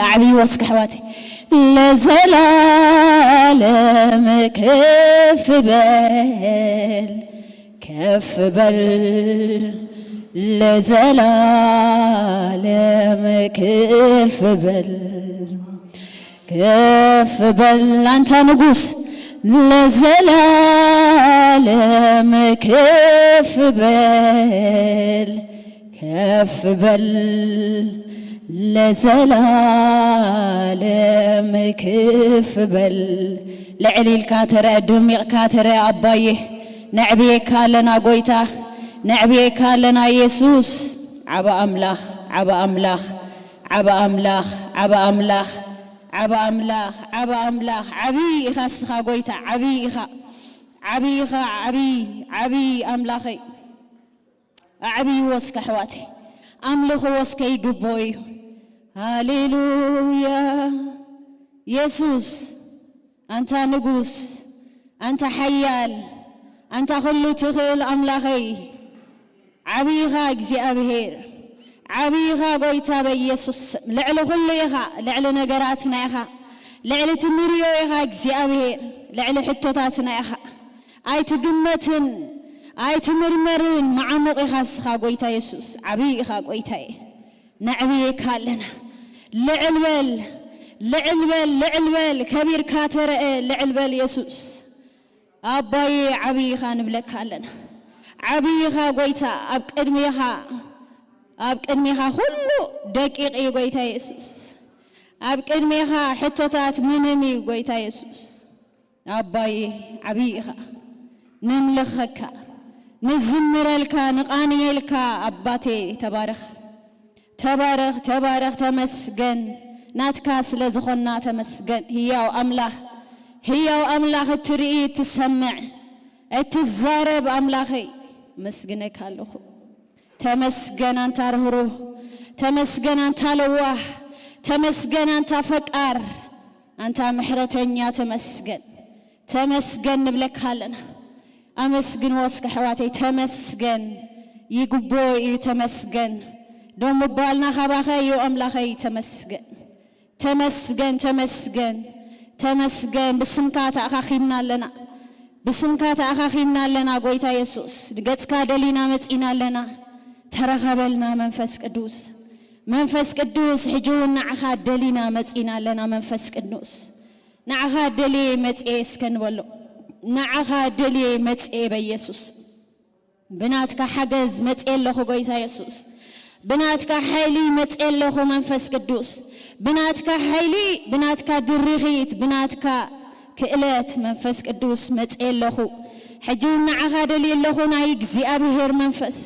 ዓብይዎ እስከ ኣሕዋተይ። ለዘላለም ከፍ በል፣ ከፍ በል፣ ለዘላለም ከፍ በል፣ ከፍ በል ኣንታ ንጉስ፣ ለዘላለም ከፍ በል፣ ከፍ በል፣ ለዘላለም ከፍ በል። ልዕል ኢልካ ተረአ፣ ደሚቕካ ተረአ ኣባዬ። ነዕብየካ ኣለና ጎይታ፣ ነዕብየካ ኣለና የሱስ። ዓቢ ኣምላኽ፣ ዓቢ ኣምላኽ፣ ዓቢ ኣምላኽ፣ ዓቢ ኣምላኽ፣ ዓቢ ኣምላኽ፣ ዓቢ ኣምላኽ። ዓቢ ኢኻ እስኻ ጎይታ፣ ዓቢ ኢኻ፣ ዓቢ ኢኻ፣ ዓቢ፣ ዓቢ ኣምላኸይ። ኣዕብይዎ እስከ ኣሕዋተይ፣ ኣምልኽዎ እስከ ይግብኦ እዩ። ሃሌሉያ። የሱስ፣ ኣንታ ንጉስ፣ ኣንታ ሓያል፣ ኣንታ ኩሉ ትኽእል ኣምላኸይ፣ ዓብይ ኢኻ እግዚኣብሄር፣ ዓብይ ኢኻ ጎይታ በኢየሱስ ስም። ልዕሊ ኩሉ ኢኻ፣ ልዕሊ ነገራትና ኢኻ፣ ልዕሊ እቲ ንሪኦ ኢኻ እግዚኣብሄር፣ ልዕሊ ሕቶታትና ኢኻ። ኣይትግመትን ኣይትምርመርን መዓሙቕ ኢኻ እስኻ ጎይታ የሱስ፣ ዓብይ ኢኻ ጎይታዬ። ነዕብየካ ኣለና። ልዕል በል፣ ልዕል በል፣ ልዕል በል፣ ከቢርካ ተረአ፣ ልዕል በል የሱስ። ኣባዬ ዓብይ ኢኻ ንብለካ ኣለና። ዓብይ ኢኻ ጎይታ፣ ኣብ ቅድሜኻ፣ ኣብ ቅድሜኻ ኩሉ ደቂቕ እዩ ጎይታ የሱስ። ኣብ ቅድሜኻ ሕቶታት ምንም እዩ ጎይታ የሱስ። ኣባዬ ዓብይ ኢኻ። ነምልኸካ፣ ንዝምረልካ፣ ንቓንየልካ ኣባቴ ተባረኽ። ተባረኽ፣ ተባረኽ፣ ተመስገን። ናትካ ስለ ዝኾንና ተመስገን። ህያው ኣምላኽ፣ ህያው ኣምላኽ እትርኢ፣ እትሰምዕ፣ እትዛረብ ኣምላኸይ፣ መስግነካ ኣለኹ። ተመስገን ኣንታ ርህሩህ፣ ተመስገን ኣንታ ለዋህ፣ ተመስገን ኣንታ ፈቃር፣ ኣንታ ምሕረተኛ ተመስገን። ተመስገን ንብለካ ኣለና። ኣመስግንዎ እስከ ኣሕዋተይ፣ ተመስገን። ይግብኦ እዩ ተመስገን። ደው ምባልና ካባኸ እዩ ኣምላኸይ፣ ተመስገን። ተመስገን፣ ተመስገን፣ ተመስገን። ብስምካ ተኣኻኺብና ኣለና። ብስምካ ተኣኻኺብና ኣለና ጎይታ የሱስ። ንገጽካ ደሊና መጺና ኣለና። ተረኸበልና መንፈስ ቅዱስ። መንፈስ ቅዱስ ሕጂ እውን ንዓኻ ደሊና መጺና ኣለና መንፈስ ቅዱስ። ንዓኻ ደልየ መጽኤ እስከ ንበሎ። ንዓኻ ደልየ መጽኤ በኢየሱስ። ብናትካ ሓገዝ መጽኤ ኣለኹ ጎይታ የሱስ። ብናትካ ሓይሊ መጽኤ ኣለኹ መንፈስ ቅዱስ። ብናትካ ሓይሊ፣ ብናትካ ድርኺት፣ ብናትካ ክእለት መንፈስ ቅዱስ መጽኤ ኣለኹ። ሕጂ እውን ንዓኻ ደልየ ኣለኹ ናይ እግዚኣብሄር መንፈስ።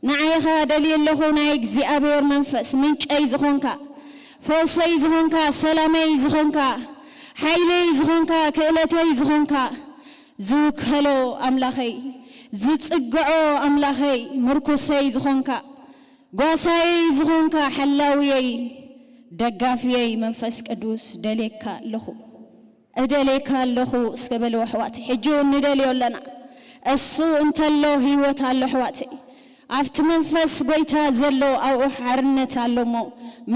ንዓኻ ደልየ ኣለኹ ናይ እግዚኣብሄር መንፈስ፣ ምንጨይ ዝኾንካ፣ ፈውሰይ ዝኾንካ፣ ሰላመይ ዝኾንካ፣ ሓይለይ ዝኾንካ፣ ክእለተይ ዝኾንካ፣ ዝውከሎ ኣምላኸይ፣ ዝጽግዖ ኣምላኸይ፣ ምርኩሰይ ዝኾንካ፣ ጓሳየይ ዝኾንካ፣ ሓላውየይ፣ ደጋፍየይ መንፈስ ቅዱስ ደልየካ ኣለኹ። እደልየካ ኣለኹ እስከ በልዎ ኣሕዋተይ። ሕጂ እውን ንደልዮ ኣለና። እሱ እንተሎ ህይወት ኣሎ ኣሕዋተይ። ኣብቲ መንፈስ ጎይታ ዘሎ ኣብኡ ሓርነት ኣሎ እሞ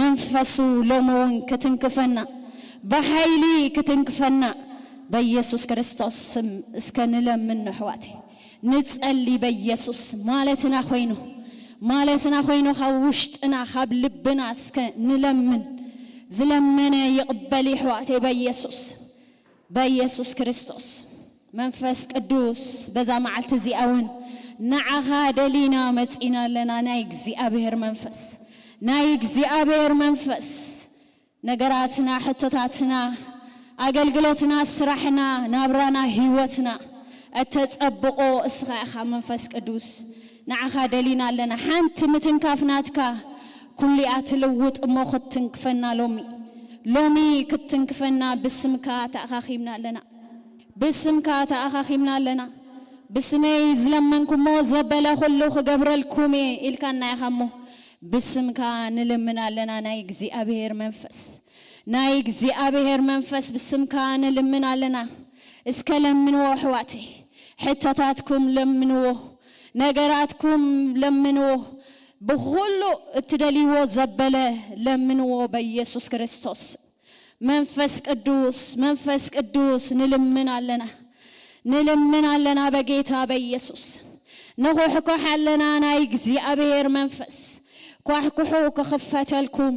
መንፈሱ ሎሚ እውን ክትንክፈና፣ ብሓይሊ ክትንክፈና በኢየሱስ ክርስቶስ ስም እስከ ንለምን ኣሕዋተይ። ንጸሊ በኢየሱስ ማለትና ኮይኑ፣ ማለትና ኮይኑ ካብ ውሽጥና ካብ ልብና እስከ ንለምን። ዝለመነ ይቕበል ኣሕዋተይ በኢየሱስ። በኢየሱስ ክርስቶስ መንፈስ ቅዱስ በዛ መዓልቲ እዚኣ እውን ንዓኻ ደሊና መጺና ኣለና። ናይ እግዚኣብሔር መንፈስ፣ ናይ እግዚኣብሔር መንፈስ ነገራትና፣ ሕቶታትና፣ ኣገልግሎትና፣ ስራሕና፣ ናብራና፣ ህይወትና እተጸብቆ እስኻ ኢኻ መንፈስ ቅዱስ። ንዓኻ ደሊና ኣለና። ሓንቲ ምትንካፍ ናትካ ኩሊኣ ትልውጥ እሞ ክትትንክፈና ሎሚ። ሎሚ ክትትንክፈና ብስምካ ተኣኻኺብና ኣለና። ብስምካ ተኣኻኺብና ኣለና። ብስመይ ዝለመንኩሞ ዘበለ ኩሉ ክገብረልኩም እየ ኢልካና ኢኻ እሞ ብስምካ ንልምን ኣለና። ናይ እግዚኣብሔር መንፈስ፣ ናይ እግዚኣብሔር መንፈስ ብስምካ ንልምን ኣለና። እስከ ለምንዎ ኣሕዋተይ፣ ሕቶታትኩም ለምንዎ፣ ነገራትኩም ለምንዎ። ብኹሉ እትደልይዎ ዘበለ ለምንዎ በኢየሱስ ክርስቶስ። መንፈስ ቅዱስ፣ መንፈስ ቅዱስ ንልምን ኣለና። ንልምን ኣለና በጌታ በኢየሱስ። ንኹሕኩሕ ኣለና ናይ እግዚኣብሔር መንፈስ። ኳሕኩሑ ክኽፈተልኩም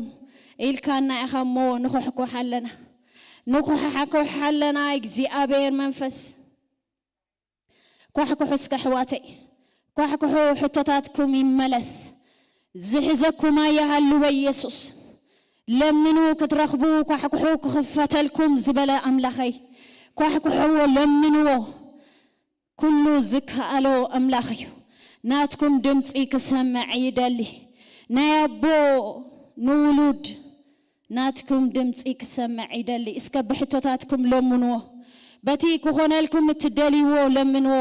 ኢልካና ኢኻ እሞ ንኹሕኩሕ ኣለና። ንኹሕኩሕ ኣለና እግዚኣብሔር መንፈስ። ኳሕኩሑ እስከ ኣሕዋተይ፣ ኳሕኩሑ ሕቶታትኩም ይመለስ። ዝሕዘኩም ኣይሃሉ በኢየሱስ። ለምኑ ክትረኽቡ፣ ኳሕኩሑ ክኽፈተልኩም ዝበለ ኣምላኸይ። ኳሕኩሕዎ፣ ለምንዎ። ኩሉ ዝከኣሎ ኣምላኽ እዩ። ናትኩም ድምፂ ክሰምዕ ይደሊ። ናይ ኣቦ ንውሉድ ናትኩም ድምፂ ክሰምዕ ይደሊ። እስከ ብሕቶታትኩም ለምንዎ። በቲ ክኾነልኩም እትደልይዎ ለምንዎ።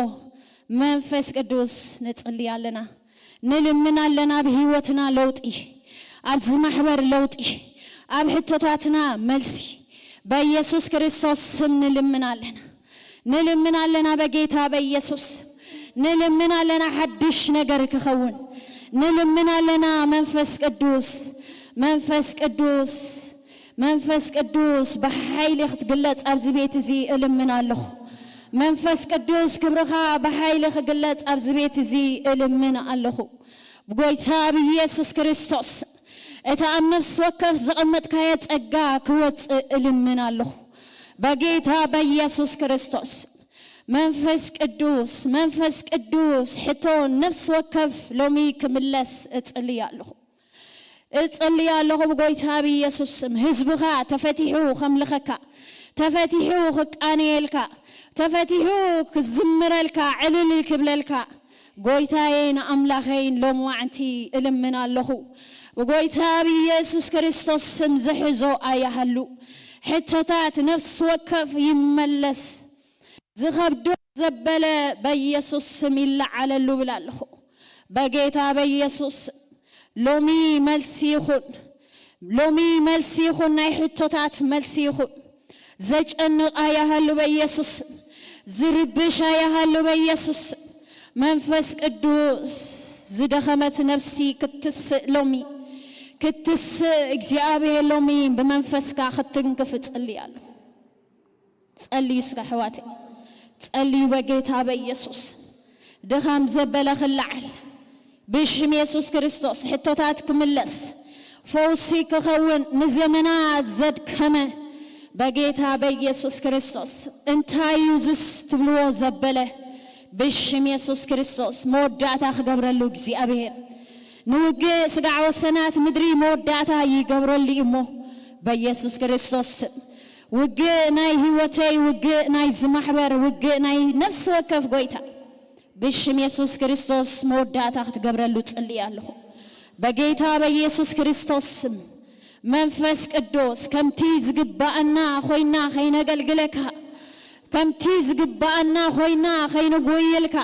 መንፈስ ቅዱስ ንጽሊ ኣለና። ንልምን ኣለና ኣብ ህይወትና ለውጢ፣ ኣብዚ ማሕበር ለውጢ፣ ኣብ ሕቶታትና መልሲ። በኢየሱስ ክርስቶስ ስም ንልምን ኣለና። ንልምን ኣለና በጌታ በኢየሱስ። ንልምን ኣለና ሓድሽ ነገር ክኸውን። ንልምን ኣለና መንፈስ ቅዱስ፣ መንፈስ ቅዱስ፣ መንፈስ ቅዱስ ብሓይሊ ክትግለጽ ኣብዚ ቤት እዚ እልምን ኣለኹ። መንፈስ ቅዱስ ክብርኻ ብሓይሊ ክግለጽ ኣብዚ ቤት እዚ እልምን ኣለኹ። ብጎይታ ብኢየሱስ ክርስቶስ፣ እቲ ኣብ ነፍሲ ወከፍ ዘቐመጥካዮ ጸጋ ክወጽእ እልምን ኣለኹ። በጌታ በኢየሱስ ክርስቶስ፣ መንፈስ ቅዱስ፣ መንፈስ ቅዱስ፣ ሕቶ ነፍሲ ወከፍ ሎሚ ክምለስ እጽልይ ኣለኹ። እጽልይ ኣለኹ ብጎይታ ብኢየሱስ ስም። ህዝብኻ ተፈቲሑ ከምልኸካ፣ ተፈቲሑ ክቃነየልካ፣ ተፈቲሑ ክዝምረልካ፣ ዕልል ክብለልካ፣ ጎይታየይን ኣምላኸይን ሎምዋዕንቲ እልምን ኣለኹ። ብጎይታ ብኢየሱስ ክርስቶስ ስም ዝሕዞ ኣይሃሉ። ሕቶታት ነፍሲ ወከፍ ይመለስ። ዝኸብዶ ዘበለ በኢየሱስ ስም ይለዓለሉ ብል ኣለኹ። በጌታ በኢየሱስ ስም ሎሚ መልሲ ይኹን። ሎሚ መልሲ ይኹን፣ ናይ ሕቶታት መልሲ ይኹን። ዘጨንቕ ኣይሃሉ በኢየሱስ ስም። ዝርብሽ ኣይሃሉ በኢየሱስ ስም። መንፈስ ቅዱስ ዝደኸመት ነፍሲ ክትስእ ሎሚ፣ ክትስእ እግዚኣብሔር ሎሚ ብመንፈስካ ክትንክፍ እጽሊ ኣለኹ። ጸልዩ እስከ ኣሕዋተይ፣ ጸልዩ በጌታ በኢየሱስ። ድኻም ዘበለ ክለዓል፣ ብሽም የሱስ ክርስቶስ ሕቶታት ክምለስ፣ ፈውሲ ክኸውን፣ ንዘመናት ዘድከመ በጌታ በኢየሱስ ክርስቶስ። እንታይ እዩ ዝስ ትብልዎ ዘበለ? ብሽም የሱስ ክርስቶስ መወዳእታ ክገብረሉ እግዚኣብሔር። ንውግእ ስጋዕ ወሰናት ምድሪ መወዳእታ ይገብረሉ እዩ እሞ፣ በኢየሱስ ክርስቶስ ስም ውግእ ናይ ህይወተይ፣ ውግእ ናይ ዝማሕበር፣ ውግእ ናይ ነፍሲ ወከፍ ጎይታ፣ ብሽም የሱስ ክርስቶስ መወዳእታ ክትገብረሉ ጽልኢ ኣለኹ። በጌታ በኢየሱስ ክርስቶስ ስም መንፈስ ቅዱስ ከምቲ ዝግባኣና ኮይና ከይነገልግለካ፣ ከምቲ ዝግባኣና ኮይና ከይንጎየልካ፣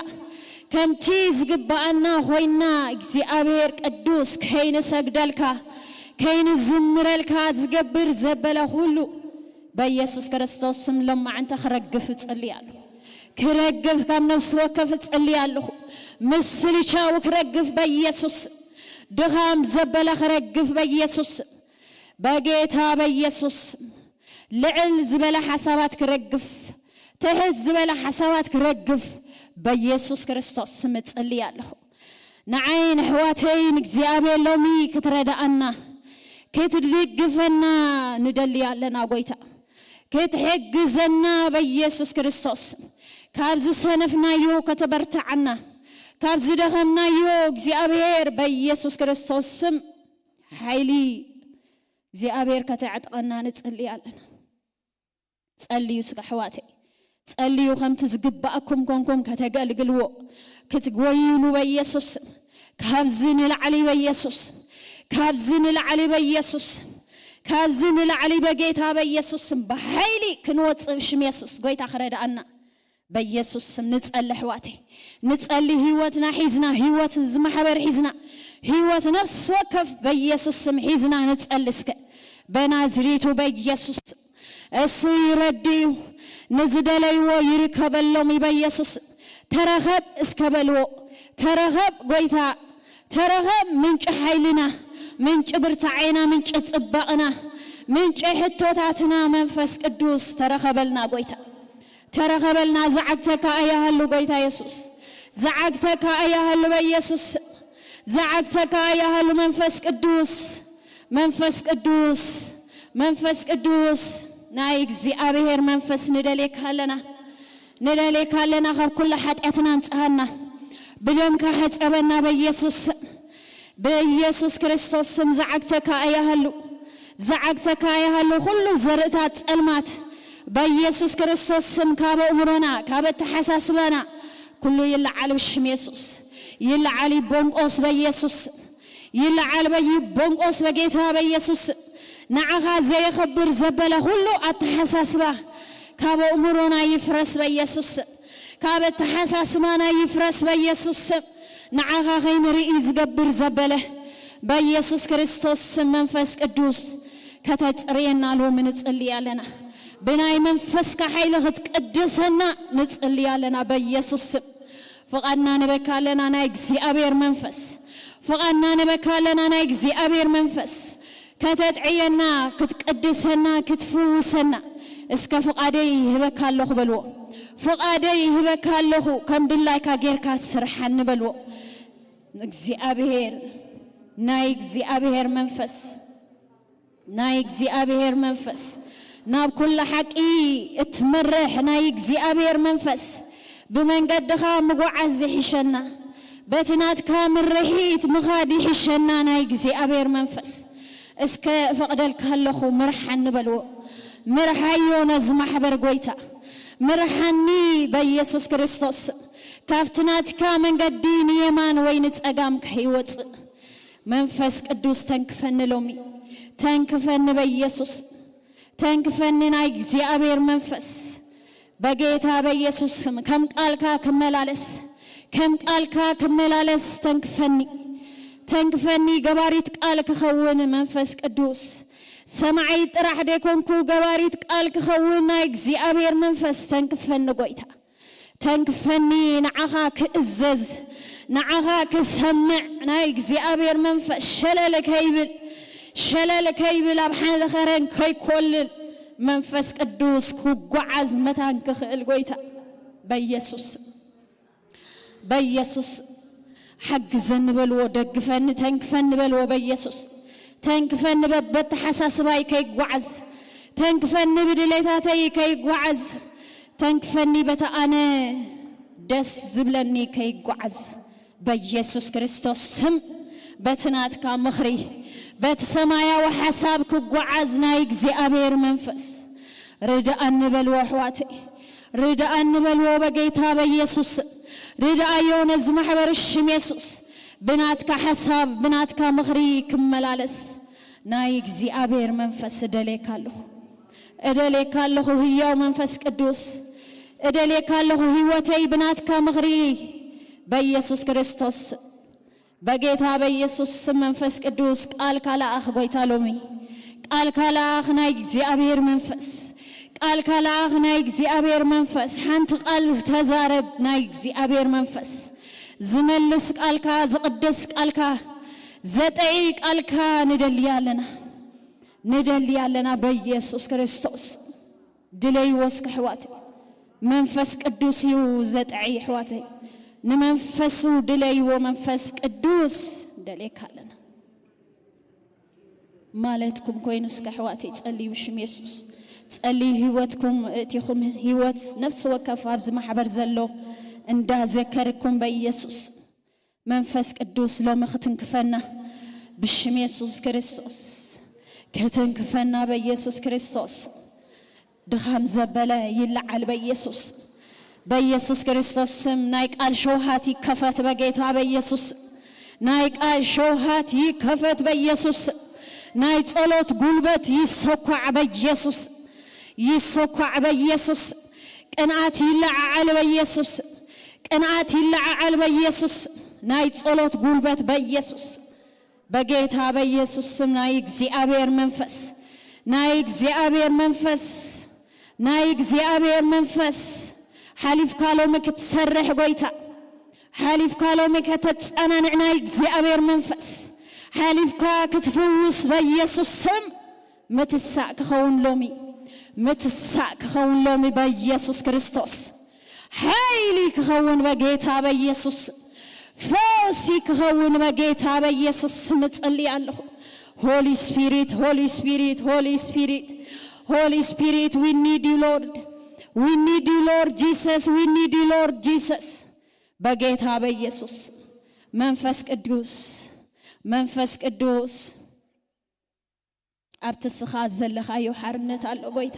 ከምቲ ዝግባኣና ኮይና እግዚኣብሔር ቅዱስ ከይንሰግደልካ፣ ከይንዝምረልካ ዝገብር ዘበለ ኩሉ በኢየሱስ ክርስቶስ ስም ሎማዓንቲ ክረግፍ እጽሊ ኣለኹ። ክረግፍ ካብ ነፍሲ ወከፍ እጽሊ ኣለኹ። ምስልቻዊ ክረግፍ በኢየሱስ ስም። ድኻም ዘበለ ክረግፍ በኢየሱስ ስም። በጌታ በኢየሱስ ስም። ልዕል ዝበለ ሓሳባት ክረግፍ፣ ትሕት ዝበለ ሓሳባት ክረግፍ በኢየሱስ ክርስቶስ ስም እጽሊ ኣለኹ። ንዓይን ኣሕዋተይን እግዚኣብሔር ሎሚ ክትረድኣና፣ ክትድግፈና ንደሊ ኣለና ጎይታ። ክትሕግዘና በኢየሱስ ክርስቶስ። ካብ ዝሰነፍናዮ ከተበርትዓና፣ ካብ ዝደኸምናዮ እግዚኣብሔር በኢየሱስ ክርስቶስ ስም ሓይሊ እግዚኣብሔር ከተዕጥቀና ንጽሊ ኣለና። ጸልዩ እስከ ኣሕዋተይ፣ ጸልዩ። ከምቲ ዝግባኣኩም ኮንኩም ከተገልግልዎ፣ ክትጎይሉ በኢየሱስ ስም። ካብዚ ንላዕሊ በኢየሱስ ስም፣ ካብዚ ንላዕሊ በኢየሱስ ስም፣ ካብዚ ንላዕሊ በጌታ በኢየሱስ ስም ብሓይሊ ክንወጽእ ብሽም የሱስ ጎይታ ክረድኣና በኢየሱስ ስም ንጸሊ ኣሕዋተይ። ንጸሊ፣ ህይወትና ሒዝና፣ ህይወት ዝማሕበር ሒዝና፣ ህይወት ነፍሲ ወከፍ በኢየሱስ ስም ሒዝና ንጸሊ እስከ። በናዝሬቱ በኢየሱስ ስም። እሱ ይረዲ እዩ። ንዝደለይዎ ይርከበሎም እዩ በኢየሱስ ስም። ተረኸብ እስከ በልዎ። ተረኸብ ጎይታ፣ ተረኸብ ምንጪ ሓይልና፣ ምንጪ ብርታዔና፣ ምንጪ ጽባቕና፣ ምንጪ ሕቶታትና መንፈስ ቅዱስ ተረኸበልና ጎይታ። ተረኸበልና። ዝዓግተካ እያሃሉ ጎይታ የሱስ። ዝዓግተካ እያሃሉ በየሱስ። ዝዓግተካ እያሃሉ መንፈስ ቅዱስ። መንፈስ ቅዱስ። መንፈስ ቅዱስ። ናይ እግዚኣብሔር መንፈስ ንደልየካ ኣለና። ንደልየካ ኣለና። ካብ ኩሉ ሓጢኣትና ንጽሃና። ብደምካ ሕጸበና በየሱስ ስም። በየሱስ ክርስቶስ ስም ዝዓግተካ እያሃሉ። ዝዓግተካ እያሃሉ። ኩሉ ዘርእታት ጸልማት በየሱስ ክርስቶስ ስም ካብ ኣእምሮና፣ ካብ ኣተሓሳስባና ኩሉ ይለዓል ብሽም የሱስ። ይለዓል ይቦንቆስ በየሱስ ስም። ይለዓል በይቦንቆስ በጌታ በየሱስ ስም። ንዓኻ ዘየኸብር ዘበለ ኩሉ ኣተሓሳስባ ካብ ኣእምሮና ይፍረስ በየሱስ ስም። ካብ ኣተሓሳስባና ይፍረስ በየሱስ ስም። ንዓኻ ከይንርኢ ዝገብር ዘበለ በየሱስ ክርስቶስ ስም መንፈስ ቅዱስ ከተጽርየና ሎሚ ንጽሊ ኣለና። ብናይ መንፈስካ ሓይሊ ክትቅድሰና ንጽሊ ኣለና በየሱስ ስም። ፍቓድና ንበካ ኣለና ናይ እግዚኣብሔር መንፈስ። ፍቓድና ንበካ ኣለና ናይ እግዚኣብሔር መንፈስ። ከተጥዕየና፣ ክትቅድሰና፣ ክትፍውሰና እስከ ፍቓደይ ይህበካ ኣለኹ በልዎ። ፍቓደይ ይህበካ ኣለኹ፣ ከም ድላይካ ጌርካ ስርሓኒ በልዎ። እግዚኣብሔር፣ ናይ እግዚኣብሔር መንፈስ፣ ናይ እግዚኣብሔር መንፈስ፣ ናብ ኩሉ ሓቂ እትመርሕ ናይ እግዚኣብሔር መንፈስ፣ ብመንገድኻ ምጉዓዝ ይሕሸና፣ በቲ ናትካ ምርሒት ምኻድ ይሕሸና። ናይ እግዚኣብሔር መንፈስ፣ እስከ እፈቕደልካ ኣለኹ፣ ምርሓኒ በልዎ። ምርሓዮ ነዚ ማሕበር ጎይታ፣ ምርሓኒ በኢየሱስ ክርስቶስ። ካብቲ ናትካ መንገዲ ንየማን ወይ ንጸጋም ከይወጽእ። መንፈስ ቅዱስ ተንክፈኒ ሎሚ፣ ተንክፈኒ በኢየሱስ። ተንክፈኒ ናይ እግዚኣብሔር መንፈስ፣ በጌታ በኢየሱስ ስም ከም ቃልካ ክመላለስ፣ ከም ቃልካ ክመላለስ ተንክፈኒ። ተንክፈኒ ገባሪት ቃል ክኸውን መንፈስ ቅዱስ፣ ሰማዒት ጥራሕ ደይኮንኩ ገባሪት ቃል ክኸውን ናይ እግዚኣብሔር መንፈስ ተንክፈኒ ጎይታ። ተንክፈኒ ንዓኻ ክእዘዝ፣ ንዓኻ ክሰምዕ ናይ እግዚኣብሔር መንፈስ ሸለል ከይብል፣ ሸለል ከይብል ኣብ ሓደ ኸረን ከይኮልል መንፈስ ቅዱስ ክጓዓዝ መታን ክኽእል ጎይታ በኢየሱስ፣ በኢየሱስ ሓግዘኒ በልዎ፣ ደግፈኒ፣ ተንክፈኒ በልዎ በኢየሱስ። ተንክፈኒ በበተሓሳስባይ ከይጓዓዝ፣ ተንክፈኒ ብድሌታተይ ከይጓዓዝ፣ ተንክፈኒ በቲ ኣነ ደስ ዝብለኒ ከይጓዓዝ በኢየሱስ ክርስቶስ ስም። በቲ ናትካ ምኽሪ፣ በቲ ሰማያዊ ሓሳብ ክጓዓዝ ናይ እግዚኣብሔር መንፈስ ርድኣኒ በልዎ ኣሕዋተይ፣ ርድኣኒ በልዎ በጌታ በኢየሱስ ስም። ርድኣዮ ነዚ ማሕበር ሽም የሱስ። ብናትካ ሓሳብ፣ ብናትካ ምኽሪ ክመላለስ ናይ እግዚኣብሔር መንፈስ እደልየካ ኣለኹ። እደልየካ ኣለኹ ህያው መንፈስ ቅዱስ። እደልየካ ኣለኹ ህይወተይ ብናትካ ምኽሪ በኢየሱስ ክርስቶስ ስም። በጌታ በኢየሱስ ስም መንፈስ ቅዱስ ቃልካ ለኣኽ ጎይታ ሎሚ። ቃልካ ለኣኽ ናይ እግዚኣብሔር መንፈስ። ቃልካ ለኣኽ ናይ እግዚኣብሔር መንፈስ። ሓንቲ ቃል ተዛረብ ናይ እግዚኣብሔር መንፈስ። ዝመልስ ቃልካ፣ ዝቕድስ ቃልካ፣ ዘጥዒ ቃልካ ንደሊ ኣለና። ንደሊ ኣለና በኢየሱስ ክርስቶስ። ድለይዎ እስከ ኣሕዋተይ። መንፈስ ቅዱስ እዩ ዘጥዕይ ኣሕዋተይ። ንመንፈሱ ድለይዎ መንፈስ ቅዱስ ንደልየካ ኣለና። ማለትኩም ኮይኑ እስከ ኣሕዋተይ ጸልዩ ብሽም የሱስ። ጸልዩ ህይወትኩም እቲኹም ህይወት ነፍሲ ወከፍ ኣብዚ ማሕበር ዘሎ እንዳዘከርኩም በኢየሱስ መንፈስ ቅዱስ ሎሚ ክትንክፈና ብሽም የሱስ ክርስቶስ። ክትንክፈና በኢየሱስ ክርስቶስ። ድኻም ዘበለ ይለዓል በኢየሱስ። በኢየሱስ ክርስቶስ ስም ናይ ቃል ሸውሃት ይከፈት በጌታ በኢየሱስ። ናይ ቃል ሸውሃት ይከፈት በኢየሱስ። ናይ ጸሎት ጉልበት ይሰኳዕ በኢየሱስ። ይሰኳዕ በኢየሱስ። ቅንኣት ይለዓዓል በኢየሱስ። ቅንኣት ይለዓዓል በኢየሱስ። ናይ ጸሎት ጉልበት በኢየሱስ። በጌታ በኢየሱስ ስም ናይ እግዚኣብሔር መንፈስ፣ ናይ እግዚኣብሔር መንፈስ፣ ናይ እግዚኣብሔር መንፈስ ሓሊፍካ ሎሚ ክትሰርሕ ጎይታ፣ ሓሊፍካ ሎሚ ከተጸናንዕ ናይ እግዚኣብሔር መንፈስ፣ ሓሊፍካ ክትፍውስ በኢየሱስ ስም ምትሳእ ክኸውን ሎሚ፣ ምትሳእ ክኸውን ሎሚ በኢየሱስ ክርስቶስ። ሓይሊ ክኸውን በጌታ በኢየሱስ ስም። ፈውሲ ክኸውን በጌታ በኢየሱስ ስም እጸልይ ኣለኹ። Holy Spirit, Holy Spirit, Holy Spirit, Holy Spirit, we need you, Lord. We need you, Lord Jesus. We need you, Lord Jesus. በጌታ በኢየሱስ ስም። መንፈስ ቅዱስ፣ መንፈስ ቅዱስ፣ ኣብቲ እስኻ ዘለኻዮ ሓርነት ኣሎ ጎይታ።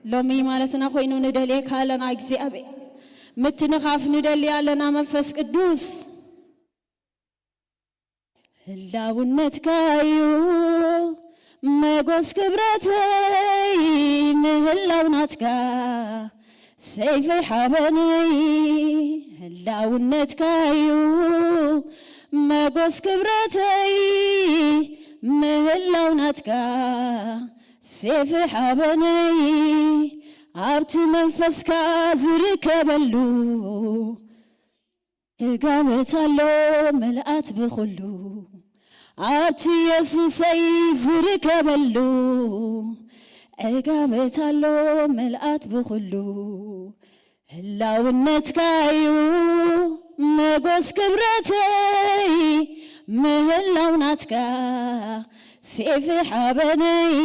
ሎሚ ማለትና ኮይኑ ንደልየካ ኣለና እግዚኣብሔር። ምትንኻፍ ንደሊ ኣለና መንፈስ ቅዱስ። ህላውነትካዩ መጎስ ክብረተይ፣ ምህላው ናትካ ሰይፈይ ሓበነይ። ህላውነትካዩ መጎስ ክብረተይ፣ ምህላው ናትካ ሰይፈይ ሓበነይ። ኣብቲ መንፈስካ ዝርከበሉ ዕጋበት ኣሎ ምልኣት ብኹሉ፣ ኣብቲ የሱሰይ ዝርከበሉ ዕጋበት ኣሎ ምልኣት ብኹሉ። ህላውነትካዩ መጎስ ክብረተይ፣ ምህላው ናትካ ሴፍ ሓበነይ።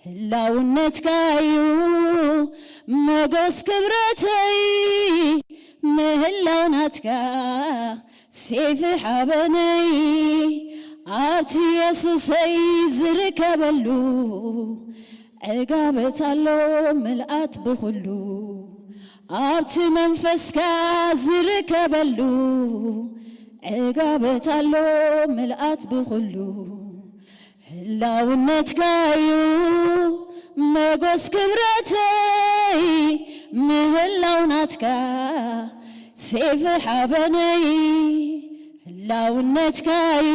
ህላውነትካዩ መጎስ ክብረተይ፣ ምህላው ናትካ ሴፍ ሓበነይ። ኣብቲ የሱሰይ ዝርከበሉ ዕጋበት ኣሎ ምልኣት ብኹሉ፣ ኣብቲ መንፈስካ ዝርከበሉ ዕጋበት ኣሎ ምልኣት ብኹሉ። ህላውነትካዩ መጎስ ክብረተይ፣ ምህላው ናትካ ሴፍ ሓበነይ። ህላውነትካዩ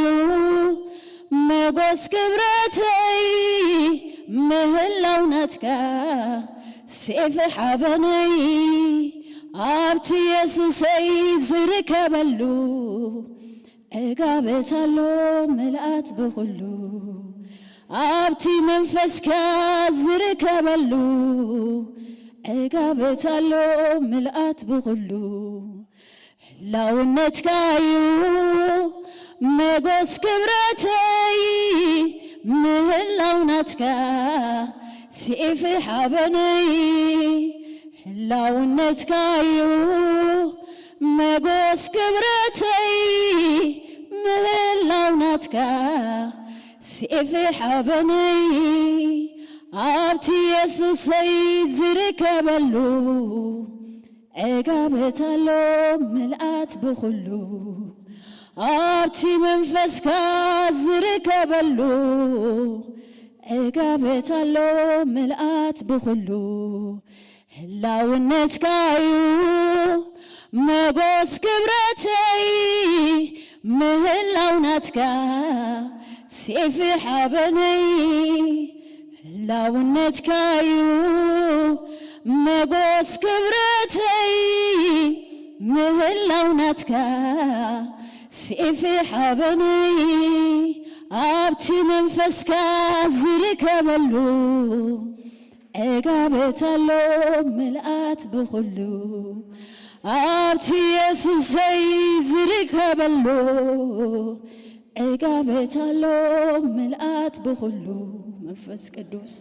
መጎስ ክብረተይ፣ ምህላው ናትካ ሴፍ ሓበነይ። ኣብቲ የሱሰይ ዝርከበሉ ዕጋበት ኣሎ ምልኣት ብኹሉ፣ ኣብቲ መንፈስካ ዝርከበሉ ዕጋበት ኣሎ ምልኣት ብኹሉ። ህላውነትካዩ መጎስ ክብረተይ፣ ምህላው ናትካ ሴፍ ሓበነይ። ህላውነትካዩ መጎስ ክብረተይ፣ ምህላው ናትካ ሴፍ ሓበነይ። ኣብቲ የሱሰይ ዝርከበሉ ዕጋበት ኣሎ ምልኣት ብኹሉ፣ ኣብቲ መንፈስካ ዝርከበሉ ዕጋበት ኣሎ ምልኣት ብኹሉ። ህላውነትካዩ መጎስ ክብረተይ፣ ምህላው ናትካ ሴፍ ሓበነይ። ህላውነትካዩ መጎስ ክብረተይ፣ ምህላው ናትካ ሴፍ ሓበነይ። ኣብቲ መንፈስካ ዝርከበሉ ዕጋበት ኣሎ ምልኣት ብኹሉ፣ ኣብቲ የሱሰይ ዝርከበሉ ዕጋበት ኣሎ ምልኣት ብኹሉ። መንፈስ ቅዱስ፣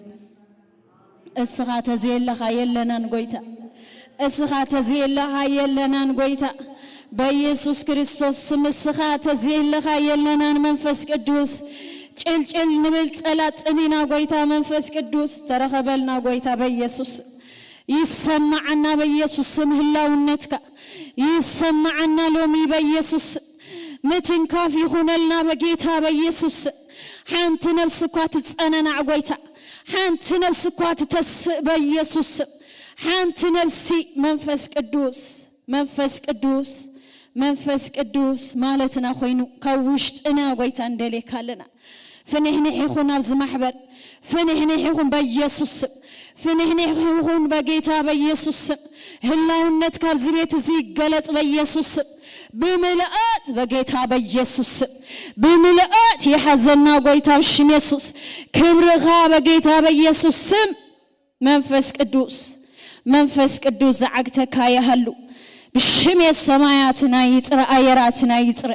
እስኻ ተዘየለኻ የለናን ጎይታ፣ እስኻ ተዘየለኻ የለናን ጎይታ። በኢየሱስ ክርስቶስ ስም እስኻ ተዘየለኻ የለናን መንፈስ ቅዱስ። ጭልጭል ንብል ጸላጽም ኢና ጎይታ መንፈስ ቅዱስ። ተረኸበልና ጎይታ በኢየሱስ። ይሰማዓና በኢየሱስ ስም ህላውነትካ። ይሰማዓና ሎሚ በኢየሱስ ስም። ምትንካፍ ይኹነልና በጌታ በኢየሱስ ስም። ሓንቲ ነፍሲ እኳ ትጸነናዕ ጎይታ። ሓንቲ ነፍሲ እኳ ትተስእ በኢየሱስ ስም። ሓንቲ ነፍሲ መንፈስ ቅዱስ፣ መንፈስ ቅዱስ፣ መንፈስ ቅዱስ ማለትና ኮይኑ ካብ ውሽጥና ጎይታ እንደልየካ ኣለና። ፍንሕንሕ ይኹን ኣብዚ ማሕበር፣ ፍንሕንሕ ይኹን በኢየሱስ ስም። ፍንሕንሕ ይኹን በጌታ በኢየሱስ ስም። ህላውነት ካብዚ ቤት እዚ ይገለጽ በኢየሱስ ስም። ብምልኣት በጌታ በኢየሱስ ስም ብምልኣት ይሓዘና ጎይታ ብሽም የሱስ ክብርኻ በጌታ በኢየሱስ ስም መንፈስ ቅዱስ መንፈስ ቅዱስ ዝዓግተካ ይሃሉ ብሽም የሱስ ሰማያትና ይፅረ ኣየራትና ይፅረ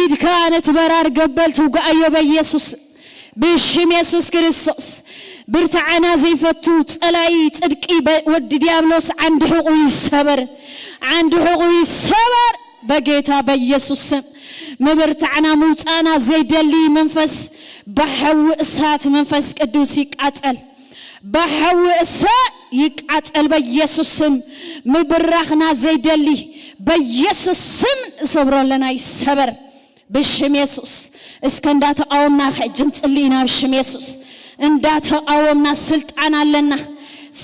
ኢድካ ነቲ በራር ገበል ትውግኣዮ በኢየሱስ ብሽም የሱስ ክርስቶስ ብርትዓና ዘይፈቱ ጸላይ ጽድቂ በ- ወዲ ዲያብሎስ ዓንዲ ሕቑ ይሰበር ዓንዲ ሕቑ ይሰበር በጌታ በኢየሱስ ስም ምብርትዓና ምውጻእና ዘይደሊ መንፈስ ብሓዊ እሳት መንፈስ ቅዱስ ይቃጸል ብሓዊ እሳት ይቃጸል በኢየሱስ ስም ምብራኽና ዘይደሊ በኢየሱስ ስም እሰብሮ ኣለና ይሰበር ብሽም የሱስ እስከ እንዳተቃወምና ሕጂ ንጽሊ ኢና ብሽም የሱስ እንዳተቃወምና ስልጣን ኣለና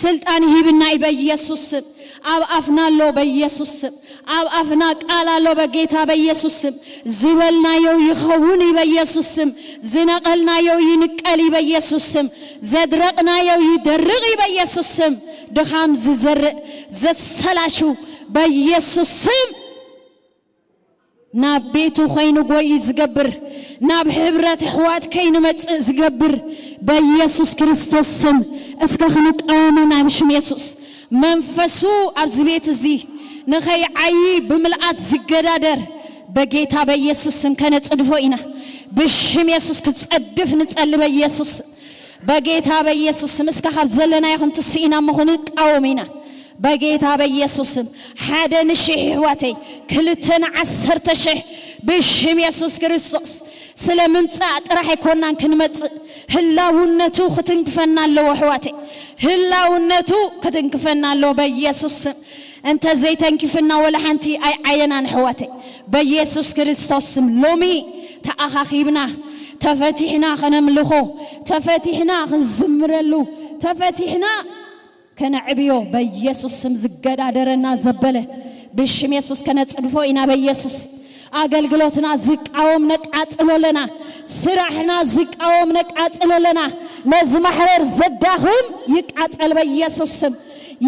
ስልጣን ሂብና እዩ በኢየሱስ ስም ኣብ ኣፍና ኣሎ በኢየሱስ ስም ኣብ ኣፍና ቃል ኣሎ በጌታ በኢየሱስ ስም ዝበልናዮ ይኸውን እዩ በኢየሱስ ስም ዝነቀልናዮ ይንቀል እዩ በኢየሱስ ስም ዘድረቅናዮ ይደርቅ እዩ በኢየሱስ ስም ድኻም ዝዘርእ ዘሰላሹ በኢየሱስ ስም ናብ ቤቱ ከይንጎይ ዝገብር ናብ ሕብረት ኣሕዋት ከይንመጽእ ዝገብር በኢየሱስ ክርስቶስ ስም እስከ ክንቃወሞ ናይ ብሽም የሱስ መንፈሱ ኣብዚ ቤት እዚ ንኸይዓዪ ብምልኣት ዝገዳደር በጌታ በኢየሱስ ስም ከነጽድፎ ኢና። ብሽም የሱስ ክጸድፍ ንጸሊ በኢየሱስ በጌታ በኢየሱስ ስም እስከ ካብ ዘለናዮ ክንትስእ ኢና እሞ ክንቃወም ኢና። በጌታ በኢየሱስ ስም ሓደ ንሽሕ ይሕዋተይ ክልተ ንዓሰርተ ሽሕ ብሽም የሱስ ክርስቶስ ስለ ምምጻእ ጥራሕ ኣይኮናን ክንመጽእ ህላውነቱ ክትንክፈና ኣለዎ ኣሕዋተይ ህላውነቱ ክትንክፈና ኣለዎ በኢየሱስ ስም እንተ ዘይተንኪፍና ወላ ሓንቲ ኣይዓየናን ኣሕዋተይ በኢየሱስ ክርስቶስ ስም ሎሚ ተኣኻኺብና ተፈቲሕና ከነምልኾ ተፈቲሕና ክንዝምረሉ ተፈቲሕና ከነዕብዮ በኢየሱስ ስም ዝገዳደረና ዘበለ ብሽም የሱስ ከነጽድፎ ኢና በኢየሱስ ኣገልግሎትና ዝቃወም ነቃጽሎ ኣለና ስራሕና ዝቃወም ነቃጽሎ ኣለና ነዚ ማሕበር ዘዳኽም ይቃጸል በኢየሱስ ስም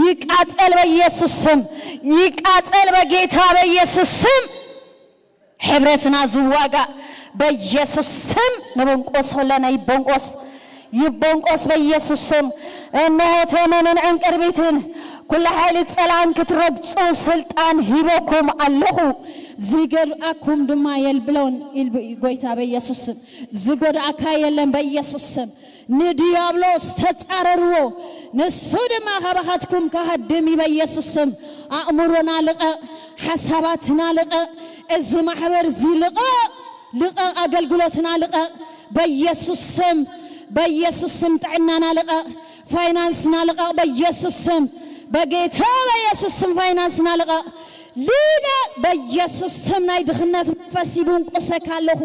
ይቃጸል በኢየሱስ ስም ይቃጸል በጌታ በኢየሱስ ስም ሕብረትና ዝዋጋእ በኢየሱስ ስም ንበንቆስ ሆለና ይበንቆስ ይበንቆስ በኢየሱስ ስም እነሆ ተመንን ዕንቅርቢትን ኩሉ ሓይሊ ጸላን ክትረግጹ ስልጣን ሂበኩም ኣለኹ ዝገድኣኩም ድማ የልብለውን ኢልቡ እዩ ጎይታ በኢየሱስ ስም ዝጎድኣካ የለን በኢየሱስ ስም ንድያብሎስ ተጻረርዎ ንሱ ድማ ካባኻትኩም ክሃድም እዩ በኢየሱስ ስም ኣእምሮና ልቐቕ ሓሳባትና ልቐቕ እዚ ማሕበር እዚ ልቐቕ ልቐቕ ኣገልግሎትና ልቐቕ በኢየሱስ ስም በኢየሱስ ስም ጥዕናና ልቐቕ ፋይናንስና ልቐቕ በኢየሱስ ስም በጌታ በኢየሱስ ስም ፋይናንስና ልቐቕ ልቐቕ በኢየሱስ ስም ናይ ድኽነት መንፈስ ይብንቁሰካ ኣለኹ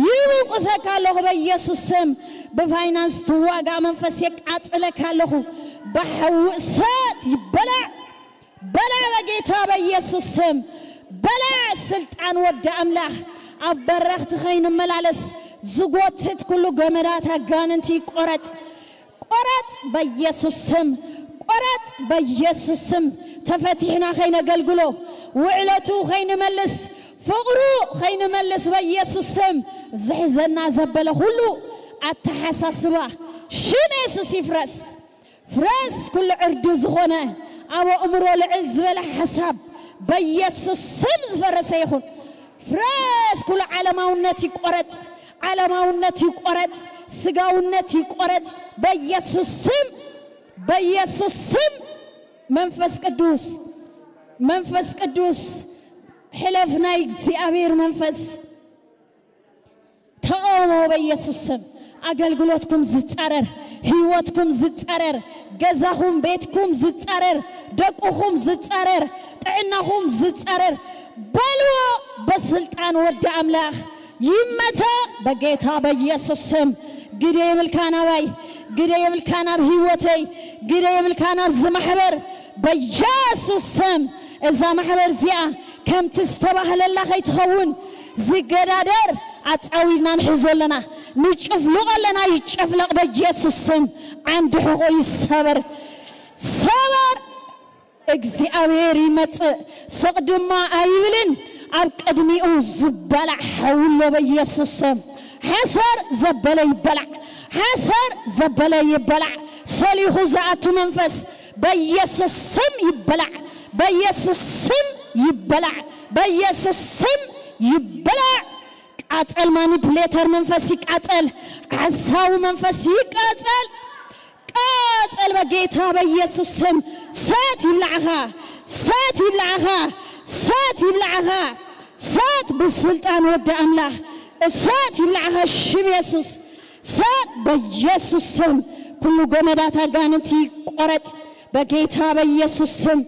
ይብንቁሰካ ኣለኹ በኢየሱስ ስም ብፋይናንስ ትዋጋ መንፈስ የቃጽለካ ኣለኹ ብሓዊ እሳት ይበላዕ በላዕ በጌታ በኢየሱስ ስም በላዕ ስልጣን ወዲ ኣምላኽ ኣብ በረኽቲ ከይንመላለስ ዝጎትት ኩሉ ገመዳት ኣጋንንቲ ይቆረጽ ቆረጽ በኢየሱስ ስም ቆረጽ በኢየሱስ ስም ተፈቲሕና ከይነገልግሎ ውዕለቱ ከይንመልስ ፍቕሩ ከይንመልስ በኢየሱስ ስም ዝሕዘና ዘበለ ኩሉ ኣተሓሳስባ ሽም የሱስ ይፍረስ ፍረስ ኩሉ ዕርዲ ዝኾነ ኣብ ኣእምሮ ልዕል ዝበለ ሓሳብ በኢየሱስ ስም ዝፈረሰ ይኹን ፍረስ ኩሉ ዓለማውነት ይቆረጽ ዓለማውነት ይቆረጽ ስጋውነት ይቆረጽ በኢየሱስ ስም በኢየሱስ ስም መንፈስ ቅዱስ መንፈስ ቅዱስ ሕለፍ ናይ እግዚኣብሔር መንፈስ ተቃውሞ በኢየሱስ ስም ኣገልግሎትኩም ዝጻረር ህይወትኩም ዝጻረር ገዛኹም ቤትኩም ዝጻረር ደቁኹም ዝጻረር ጥዕናኹም ዝጻረር በልዎ በስልጣን ወዲ ኣምላኽ ይመተ በጌታ በኢየሱስ ስም ግደ የብልካ ናባይ ግደ የብልካ ናብ ህይወተይ ግደ የብልካ ናብ ዝማሕበር በኢየሱስ ስም እዛ ማሕበር እዚኣ ከምቲ ዝተባህለላ ከይትኸውን ዝገዳደር ኣጻዊድና ንሕዞ ኣለና ንጭፍልቆ ኣለና ይጨፍለቕ በኢየሱስ ስም ዓንዲ ሕቆ ይሰበር ሰበር እግዚኣብሔር ይመጽእ ስቕ ድማ ኣይብልን ኣብ ቅድሚኡ ዝበላዕ ሓዊ ኣሎ በኢየሱስ ስም። ሓሰር ዘበለ ይበላዕ። ሓሰር ዘበለ ይበላዕ። ሰሊኹ ዝኣቱ መንፈስ በኢየሱስ ስም ይበላዕ። በኢየሱስ ስም ይበላዕ። በኢየሱስ ስም ይበላዕ። ቃጸል፣ ማኒፕሌተር መንፈስ ይቃጸል። ሓሳዊ መንፈስ ይቃጸል። ቃጸል በጌታ በኢየሱስ ስም። እሳት ይብላዕኻ። እሳት ይብላዕኻ። እሳት ይብላዕኻ። እሳት ብስልጣን ወዲ ኣምላኽ። እሳት ይብላዕኻ ሽም የሱስ። እሳት በኢየሱስ ስም። ኩሉ ገመዳት ኣጋንንቲ ይቆረጽ በጌታ በኢየሱስ ስም።